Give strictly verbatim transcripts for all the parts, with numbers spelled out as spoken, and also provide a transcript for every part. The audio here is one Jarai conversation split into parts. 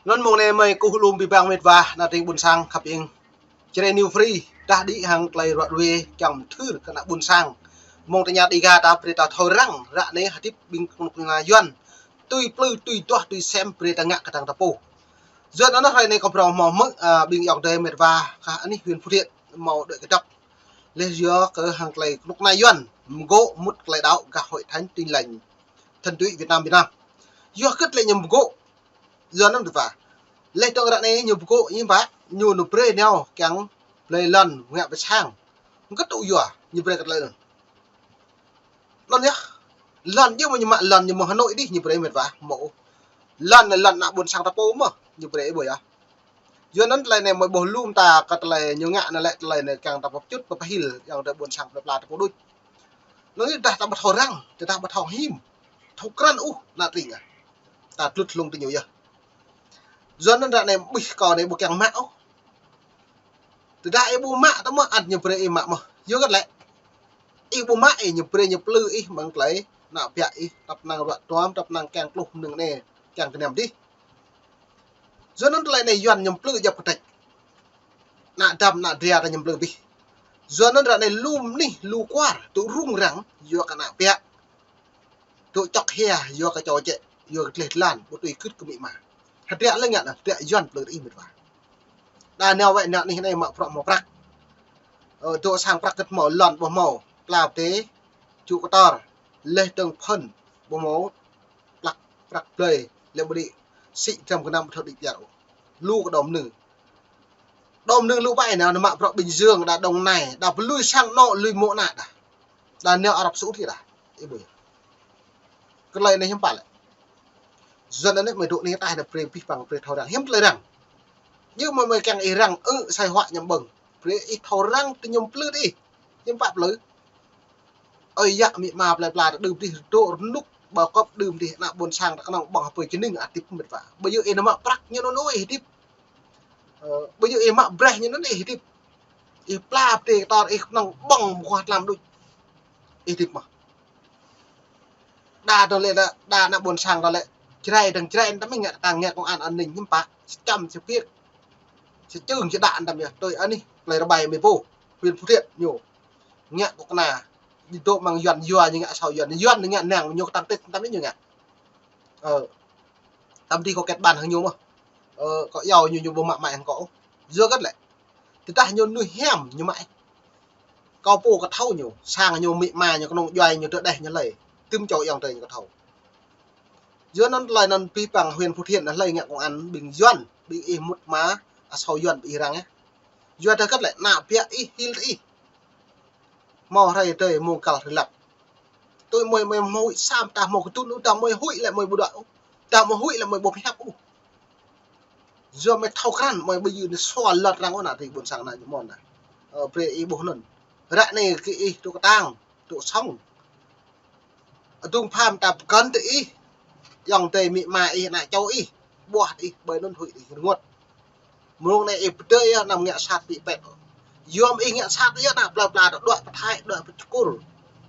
Anŭn mông anai mơi kơkuh lŏm abih bang mĕt wa ană tring ƀôn sang khăp ing. Jrai New Free, tah đĭ hăng tơlơi ruă rui kiăng mơthưr kơ ană ƀôn sang. Mông tơña Dega ta brơi ta thâo răng, ră anai hơdip ƀing kơnuk kơna Yuan. Tui plư, tui duah, tui sem brơi ta ngă kơtang ta pô. Yuan anŭn hrơi anai kâo phrâo hmâo hmư̆, a, ƀing ayŏng adơi mĕt wa kơ anih huyện Phú Thiện hmâo đuaĭ kơdŏp. Laih yua kơ hăng tơlơi kơnuk kơna Yuan mơgŏ mŭt tơlơi đaŏ gah Hội Thánh Tin Lành Thuần Túy Việt Nam Việt Nam. Yua hơget lĕ ñu mơgŏ. Yua anŭn tơpă. Laih dơ̆ng ră anai ñu mơgŏ ñu pă, ñu nao brơi nao kiăng blơi lŏn ngă pơ sang. Hơget tŭ yua ñu brơi kơ tơlơi anŭn. Anŭn yơh. Lŏn yơh mơ̆ ñu mă lŏn ñu mơ̆ng Hà Nội dih ñu brơi mĕt wa mơ̆. Lŏn anai lŏn ană ƀôn sang ta pô mơ̆ ñu brơi ih ƀuh yơh. Yua anŭn tơlơi anai mơi ƀuh lŏm ta kơ tơlơi ñu ngă anai lĕ tơlơi anai kiăng ta pơčut pơpơhil ayŏng adơi ƀôn sang plơi pla ta pô đôč. Anŭn yơh tơdah ta ƀu thâo răng, tơdah ƀu thâo him, thâo krăn ôh ană tring ah. Ta tlut hlung tơ ñu yơh. Yua anŭn ră anai ƀuh kâo anai ƀu kiăng mă ôh. Tơdah ih ƀu mă tơ mơ̆ ăt ñu brơi ih mă mơ̆. Yua hơget lĕ. Ih ƀu mă ih ñu brơi ñu plư ih mơ̆ng tơlơi ană ƀiă ih tăp năng ruă duăm, tăp năng kiăng tluh mơnơ̆ng anai, kiăng kơnăm dih. Yua anŭn tơlơi anai Yuan ñu plư djŏp kơtĕč. Ană dăm, ană dra ta ñu plư abih. Yua anŭn ră anai lŏm anih lu kuar, tŭ rŭng răng, yua kơ ană ƀiă. Tŭ čŏk hia, yua kơ čô čĕ, yua kơ tơleh tơlan, ƀu tui gưt kơ amĭ ama. Hơdră lĕ ngă anŭn, hơdră Yuan plư ih mĕt wa. Đa nao wơ̆t nao anih anai mă prăk mă prăk. Ơ, tŭ sang prăk gĕt hmâo lŏn ƀu hmâo, pla pơdê, čŭ kơtor, laih dơ̆ng phŭn, ƀu hmâo, plăk prăk blơi, lĕ ƀu đĭ, sĭ dram gơnam ƀu thâo đĭ pơyar ôh. Lu kơ đom nư. Đom nư lu ƀai nao, nao mă prăk Bình Dương, đa Đồng Nai, đa pơlui sang anŏ, lui mơ̆ ană đa. Đa nao Arab Saudi đa. Ih ƀuh yơh. Kơ tơlơi anai hiư̆m pă lĕ. Yuan anai mơi dŏ anai ta đa brơi abih bang brơi thâo răng. Hiư̆m tơlơi răng. Yua mơi mơi kiăng ih răng, ơ, sai huă ñăm ƀơ̆ng. Brơi ih thâo răng tơ ñu plư dih. Hiư̆m pă plư. Ơi yă amĭ ama plơi pla ta đưm dih dŏ rơnŭk ƀơi kŏp đưm dih ană ƀôn sang ta kơnơ̆ng ƀơ̆ng hơpơi čơnĭng ăt hơdip mĕt wa. Ƀu djơ̆ ih nao mă prăk ñu anŭn ôh ih hơdip. Ơ, ƀu djơ̆ ih mă brơi ñu anŭn ih hơdip. Ih pla pơdê kơtor ih kơnơ̆ng ƀơ̆ng mơguah tlam đôč. Ih hơdip mơ̆. Đa dơ̆ng lĕ đa, đa ană ƀôn sang dơ̆ng lĕ. Jrai dơ̆ng jrai ta mĭn ngă kơtang ngă công an an ninh hiư̆m pă. Sơčăm sơpiêk. Sơčưng sơđă anăm yơh. Tui anih plơi Rơbai mơi pô. Huyện Phú Thiện ñu. Ngă kơ kơna. Dŏ mơ̆ng Yuan yua ñu ngă asâo Yuan. Yuan ñu ngă năng ñu kơtang tĕt ta mĭn ñu ngă. Ơ. Tăm dih kâo kĕt ƀan hăng ñu mơ̆. Ơ, kâo iâu ñu, ñu ƀu mă mă hăng kâo. Yua hơget lĕ. Tơdah ñu mơnuih hiam ñu mă. Kâo pô kơ thâo ñu, sang ñu amĭ ama ñu kơnơ̆ng djuai ñu tơ đeh ñu hlơi. Tơm čô ayŏng adơi ñu kơ thâo. Yua anŭn tơlơi anŭn abih bang huyện Phú Thiện anai hlơi ngă công an ƀing Yuan, ƀing ih mŭt mă, asâo Yuan ƀing ih răng yơh. Yua dah hơget lĕ, ană ƀiă ih hil tơ ih. Hmâo hrơi adơi mông kal hrơi lăp. Tui mơi, mơi hmâo huĭ sa mơta hmâo kơdŭn ôh, dah mơi huĭ lĕ mơi ƀu đuaĭ ôh. Dah mơi huĭ lĕ mơi ƀu pơhiăp ôh. Yua mơi thâo krăn, mơi ƀu djơ̆ nao sua lăt arăng ôh ană tring ƀôn sang ană ñu mơ̆n anai. Ơ, brơi ih ƀuh anŭn. Ră anai kơ ih tŭ kơtang, tŭ sŏng. Adŭng pham ta pơkŏn tơ ih. Ayŏng adơi amĭ ama ih ană čô ih. Ƀuah ih ƀơi anŭn huĭ ih rơngot. Mơ̆ng anai ih pơdơi yơh anăm ngă sat ƀĭ pĕt. Yua mơ̆ ih ngă sat yơh ană plơi pla ta đuaĭ pơ Thái, đuaĭ pơ čơkŭr.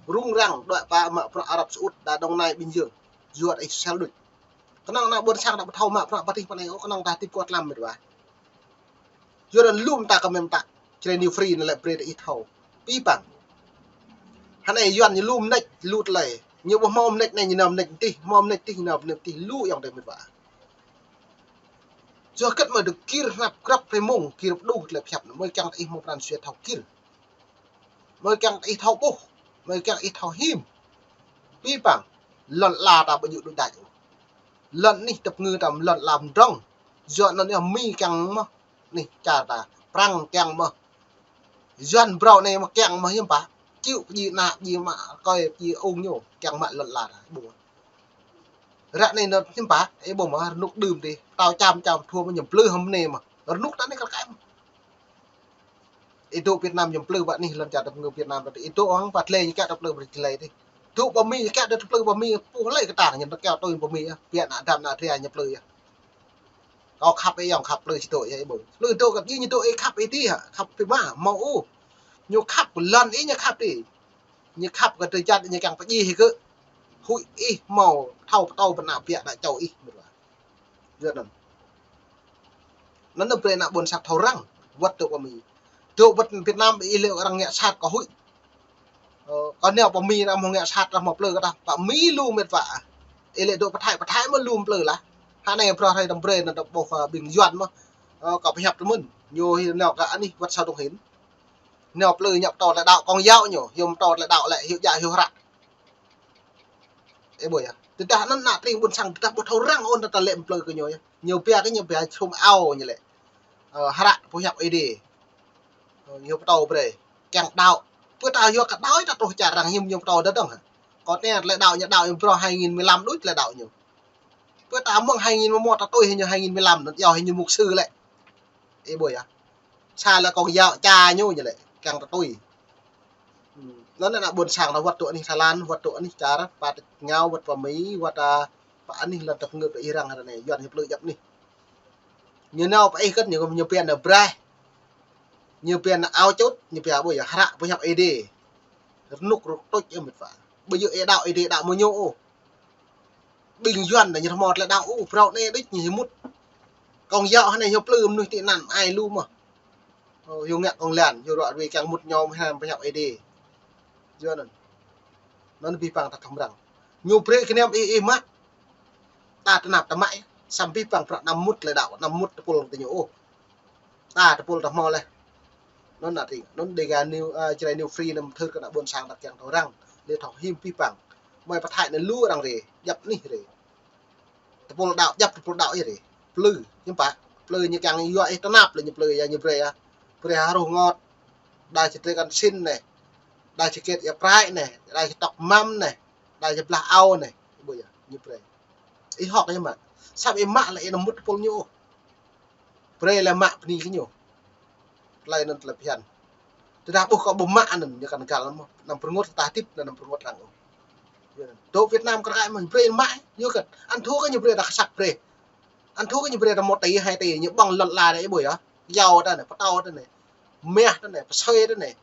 Rŭng răng, đuaĭ pơ mă prăk Arab Saudi, đa Đồng Nai Bình Dương. Yua ih sel đôč. Kơnơ̆ng ană ƀôn sang ta ƀu thâo mă prăk pơ tih pơ anai ôh, kơnơ̆ng ta hơdip kơ tlam mĕt wa. Yua anŭn lŏm ta kơ mĕm ta. Jrai New Free anai lĕ brơi ta ih thâo. Abih bang. Hơnai Yuan ñu lu mơneč, lu tơlơi. Ñu ƀu hmâo mơneč anai ñu nao mơneč tih, hmâo mơneč tih ñu nao mơneč tih, lu ayŏng adơi mĕt wa. Yua hơget mơi dŏ gir hnăp grăp hrơi mông, gir pơđu tơlơi pơhiăp anŭn, mơi kiăng ta ih hmâo pran jua thâo gir. Mơi kiăng ta ih thâo ƀuh, mơi kiăng ih thâo him. Abih bang, lŏn ala ta ƀu djơ̆ đôč đač ôh. Lŏn anih tơpơngư ta lŏn ala mơdrŏng. Yua anŭn yơh Mi kiăng mơ̆, anih čar ta, Prăng kiăng mơ̆. Yuan phrâo anai mơ̆ kiăng mơ̆ hiư̆m pă. Čư̆ pơdjai ană, pơdjai ama, rơkơi, pơdjai ung ñu, kiăng mă lŏn ala ta, ƀuh. Ră anai anŭn hiư̆m pă, ih ƀuh mơ̆, rơnŭk đưm dih, pơtao čam čam, thua mơ̆ ñu plư hăm anai mơ̆. Rơnŭk ta anai kar kaĭ mơ̆. Ih dŏ Việt Nam ñu plư ƀă anih lŏn čar tơpơngư Việt Nam ta dih. Ih dŏ hăng pă tơlơi ñu kiăng ta plư pơ tơlơi dih. Dŏ pơ Mi ñu kiăng ta plư pơ Mi, pô hlơi kơ ta, ñu ta kiăng tui pơ Mi yơh. Biă ană dăm ană dra ñu plư yơh. Kâo khăp ih ayŏng khăp plư či dŏ yơh ih ƀuh. Plư dŏ kăp djai ñu dŏ ih khăp ih dih hă, khăp ih mă, hmâo ôh. Ñu khăp kơ lŏn ih ñu khăp dih. Ñu khăp kơ tơjăt ñu kiăng pơdjai hĭ kơ. Huĭ ih hmâo thâo pơtô pơ ană ƀiă ană čô ih. Yua anŭn. Anŭn brơi ană ƀôn sang thâo răng, wơ̆t dŏ pơ Mi. Dŏ wơ̆t Việt Nam ih lĕ arăng ngă sat kơ huĭ. Ơ, kơ nao pơ Mi arăng hmâo ngă sat arăng hmâo plư kơ ta, pơ Mi lu mĕt wa. Ih lĕ dŏ pơ Thái, pơ Thái mơ̆ lu plư lah. Hă anai bruă hrơi tăm brơi anŭn ta ƀuh, ơ, ƀing Yuan mơ̆. Ơ, kơ pơhiăp tơmơ̆n. Ñu hĭ nao kơ anih wơ̆t Sao Dong Hên. Nao plư ñu pơtô tơlơi đaŏ Công giáo ñu, hyu pơtô tơlơi đaŏ lĕ, hyu djă hyu hră. Ih ƀuh yơh. Tơdah anŭn ană tring ƀôn sang tơdah ƀu thâo răng ôn ta lĕ plư kơ ñu yơh. Ñu pia kơ ñu pia sum ao ñu lĕ. Ơ, hră pơhiăp Ơi Adai. Ơ, ñu pơtô brơi. Kiăng đaŏ. Pơ ta yua kơ đaŏ ta truh čar arăng hiư̆m ñu pơtô dơ̆ng hă. Kơ anai tơlơi đaŏ ñu đaŏ ñu bruă hai nghìn mười lăm đôč tơlơi đaŏ ñu. Pơ ta mơ̆ng hai nghìn mười một ta tui hĭ ñu hai nghìn mười lăm anŭn yua hĭ ñu mục sư lĕ. Ih ƀuh yơh. Sa lĕ Công giáo ča ñu ñu lĕ, kiăng ta tui. Hmm. Anŭn ană ƀôn sang ta wơ̆t dŏ anih Thái Lan, wơ̆t dŏ anih čar, pơ tơngao, wơ̆t pơ Mi, wơ̆t, ơ, pơ anih lŏn tơpơngơ̆p ih răng ră anai, Yuan hyu plư djăp anih. Ñu nao pơ ih kơ̆t ñu, ñu pia ană braih. Ñu pia ană ao čut, ñu pia ƀuh yơh hră pơhiăp Ơi Adai. Rơnŭk rơtuč yơh mĕt wa. Ƀu djơ̆ ih đaŏ Ơi Adai đaŏ mơ̆ ñu ôh. Ƀing Yuan anai ñu hmâo tơlơi đaŏ ôh, phrâo anai đôč ñu hyu mŭt. Công giáo hă anai hyu plư mơnuih tị nạn ai lu mơ̆. Ơ, hyu ngă kông lan, hyu ruă rui kiăng mŭt ñu mơ̆ hăng pơhiăp Ơi Adai. Yua anŭn. Anŭn abih bang ta thâo răng. Ñu brơi kơ anăm ih, ih mă. Ta tơnap ta mă, samơ̆ abih bang bruă anăm mŭt tơlơi đaŏ, anăm mŭt tơpul tơ ñu ôh. Ta tơpul ta hmâo laih. Anŭn ană tring, anŭn Dega New, ơ, Jrai New Free anŭn thâo kơ ană ƀôn sang ta kiăng thâo răng, lĕ thâo hĭm abih bang. Mơi pơ Thái anai lu arăng rai, djăp anih rai. Tơpul đaŏ, djăp tơpul đaŏ ih rai. Plư, hiư̆m pă. Plư ñu kiăng yua ih tơnap lĕ ñu plư yua ñu brơi yơh. Brơi hruh ngot. Đa či drơi kăn sin anai. Đa či kĕt ia prai anai. Đa či tŏk măm anai. Đa či blah ao anai. Ƀuh yơh, ñu brơi. Ih hŏk ih mă. Samơ̆ ih mă lĕ ih anăm mŭt tơpul ñu ôh. Brơi lĕ mă bơni kơ ñu. Tơlơi anŭn tơlơi phiăn. Tơdah ƀuh kơ ƀu mă anŭn ñu kăn găl mơ̆. Anăm pơrơngot ta hơdip, anăm pơrơngot arăng ôh. Dŏ Việt Nam kơ rơkai mơ̆n brơi mă, yua kơ. Ăn thua kơ ñu brơi ta kơsăk brơi. Ăn thua kơ ñu brơi ta một tỷ, hai tỷ, ñu ƀơ̆ng lŏn la đơi ih ƀuh yơh. Yau ta anai, pơtâo ta anai. Meh ta anai, pơsơi ta anai.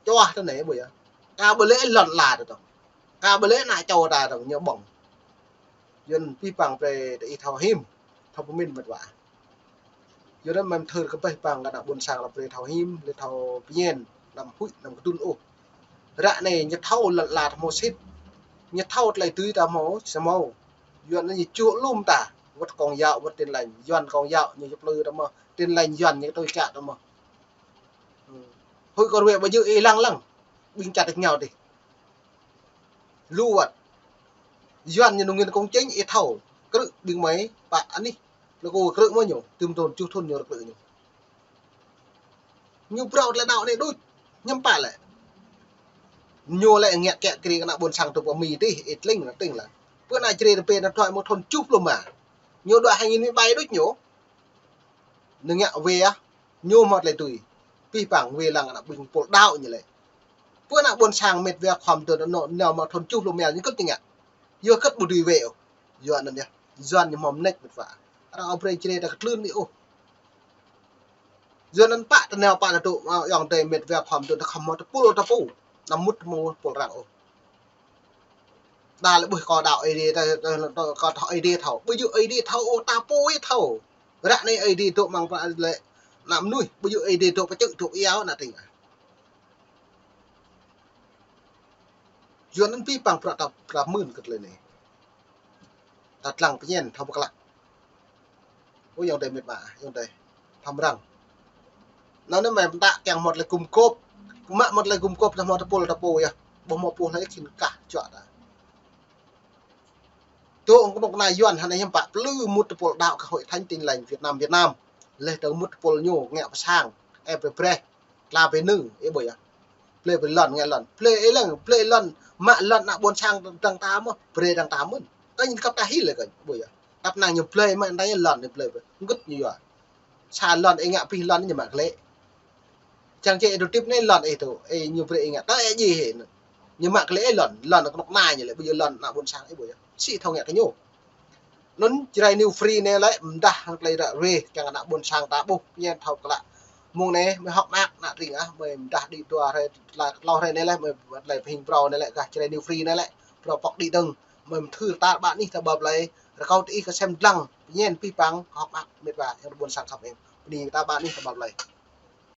Čuah ta anai ih ƀuh yơh. Ka ƀu lĕ lŏn la ta dơ̆ng. Ka ƀu lĕ ană čô ta dơ̆ng ñu ƀơ̆ng. Yua anŭn abih bang brơi ta ih thâo hĭm, thâo pơmĭn mĕt wa. Yua anŭn mơi thâo kơ abih bang kơ ană ƀôn sang lăp brơi thâo hĭm, lĕ thâo pơñen, anăm huĭ, anăm kơdŭn ôh. Ră anai ñu thâo lŏn la ta hmâo sĭt. Ñu thâo tơlơi tui ta hmâo samơ̆. Yua anŭn ñu čuh lŏm ta, wơ̆t Công giáo, wơ̆t Tin Lành, Yuan Công giáo, ñu čuh plư ta mơ̆, Tin Lành Yuan ñu tui kiă ta mơ̆. Hmm. Huĭ kơ ruai ƀu djơ̆ ih lăng lăng. Ƀing čar tơngao dih. Lu wơ̆t. Yuan ñu nung ngin công chính ih thâo. Krư̆ ƀing mơi pă anih. Lĕ kơ krư̆ mơ̆ ñu. Tơm thŭn, tơjuh thŭn ñu rơkrư̆ ñu. Ñu phrâo tơlơi đaŏ anai đôč. Hiư̆m pă lĕ. Ñu lĕ ngă kiă kriê kơ ană ƀôn sang tŭ pơ Mi dih, ih tling anŭn tling lah. Pơ ană Jrai tơpê anŭn thoi mơ̆ng thŭn tơjuh pluh rơma. Ñu đuaĭ hai nghìn mười bảy đôč ñu. Ñu ngă wai ah, ñu hmâo tơlơi tui. Abih bang wai lăng ană ƀing tơpul đaŏ ñu lĕ. Pơ ană ƀôn sang mĕt wa khŏm tơ anŭn nao mă thŭn tơjuh pluh rơma ñu kơ̆t ñu ngă. Yua kơ̆t ƀu dưi wai ôh. Yua anŭn yơh. Yuan ñu hmâo mơneč mĕt wa. Arăng ƀu brơi Jrai ta kơtlưn đĭ ôh. Yua anŭn pă ta nao pă ta tŭ, ơ, ayŏng adơi mĕt wa khŏm tơ ta khŏm hmâo tơpul ta pô. Anăm mŭt hmâo tơpul arăng ôh. Đa lĕ ƀuh kơ đaŏ Ơi Adai ta, ta, ta, kơ thâo Ơi Adai thâo. Ƀu djơ̆ Ơi Adai thâo ôh, ta pô ih thâo. Ră anai Ơi Adai dŏ amăng pơ lĕ ană mơnuih, ƀu djơ̆ Ơi Adai dŏ pơ čư̆ dŏ iâu ană tring ah. Yua anŭn abih bang bruă ta, ta mưn kơ tơlơi anai. Ta lăng pơñen thâo pơklă. Ơ ayŏng adơi mĕt wa, ayŏng adơi thâo răng. Anŭn anai mơi pơtă kiăng hmâo tơlơi gum gôp. Mă hmâo tơlơi gum gôp ta hmâo tơpul ta pô yơh. Ƀu hmâo pô hlơi khĭn kah čuă ta. Tơ ung kơnuk kơna Yuan hă anai hiư̆m pă plư mŭt tơpul đaŏ kơ Hội Thánh Tin Lành Việt Nam, Việt Nam. Leh tơ mŭt tơpul ñu ngă pơ sang, ơ brơi brơi. Tla brơi nư, ih ƀuh yơh. Blơi brơi lŏn ngă lŏn. Blơi ih lăng, blơi lŏn, mă lŏn ană ƀôn sang dơ̆ng ta mơ̆, brơi dơ̆ng ta mơ̆n. Kơ ñu kăp ta hil lĕ kơ, ƀuh yơh. Tăp năng ñu blơi mă anai lŏn ñu blơi brơi. Ngŭt ñu yua. Sa lŏn ih ngă abih lŏn ñu mă klĕ. Čang čê ih tŭ tip anai lŏn ih tŭ, ih ñu brơi ih ngă. Tơ ih djai hĭ. Ñu mă klĕ ih lŏn, lŏn kơnuk kơna ñu lĕ, ƀu djơ̆ lŏn ană ƀôn sang ih ƀuh yơh. Sĭ thâo ngă kơ ñu. Anŭn Jrai New Free anai lĕ, mơdah hăng tơlơi ră ruai, kiăng ană ƀôn sang ta ƀuh, pơñen thâo pơklă. Mông anai, mơi hŏk mơak ană tring ah, mơi mơdah đĭ dua hrơi, tla, klâo hrơi anai lĕ, mơi tơlơi pơhing phrâo anai lĕ, gah Jrai New Free anai lĕ, phrâo pŏk đĭ dơ̆ng, mơi mơthưr tar ƀă anih ta ƀơ̆p lơi, rơkâo tơ ih kơ sem dlăng, Ñen pih păng, hơ̆k mơak, mĕt wa, yang rơbun sang khăp eng. Bơni ta ƀă anih ta ƀă plơi.